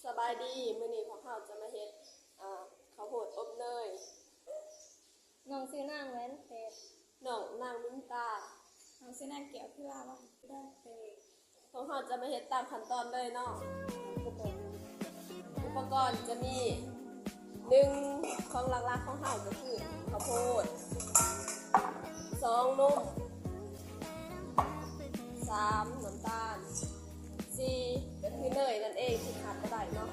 ສະບາຍດີ ມື້ນີ້ພວກເຮົາຈະມາເຮັດ ເອີ ເຂົ້າໂພດອົບເນີຍ. ນ້ອງຊື່ນາງແຫວນເພັດ. ນ້ອງນາງມິນຕາ. ນ້ອງຊື່ນາງແກ້ວ ຄືລາວັນ ຄືດອນເຕ. ພວກເຮົາຈະມາເຮັດຕາມຂັ້ນຕອນເລີຍເນາະ. ອຸປະກອນຈະມີ ໜຶ່ງ ຂອງຫຼັກໆຂອງເຮົາກໍຄືເຂົ້າໂພດ, ສອງ ນົມ, ສາມ ນ້ຳຕານ, ສີ່ ກໍຄືເນີຍນັ້ນເອງທີ່ຂາດບໍ່ໄດ້ເນາະ.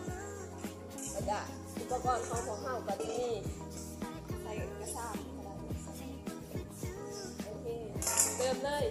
ແລ້ວກະອຸປະກອນຂອງພວກເຮົາກໍຈະມີ ໃສ່ກະຊາມກໍໄດ້. ໂອເຄ ເລີ່ມເລີຍ.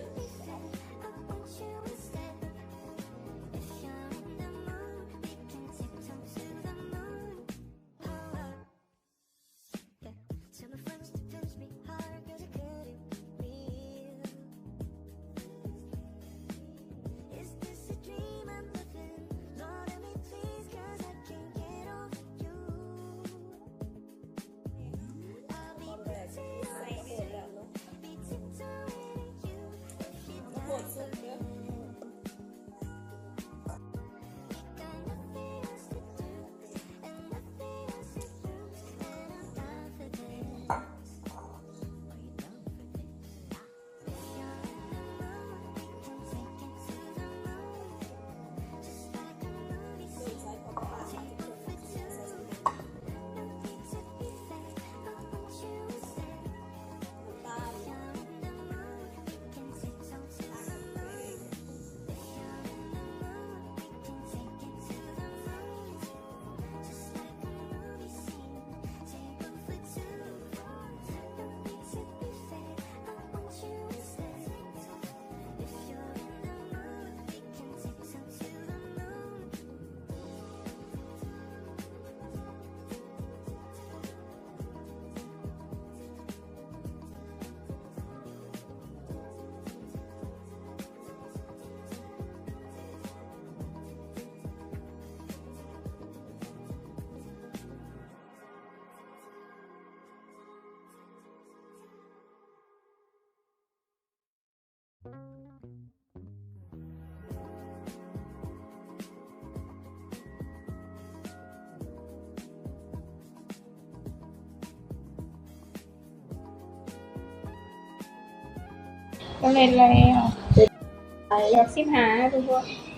ສຳເລັດແລ້ວ ລອບສິບຫ້າ ທຸກຄົນ.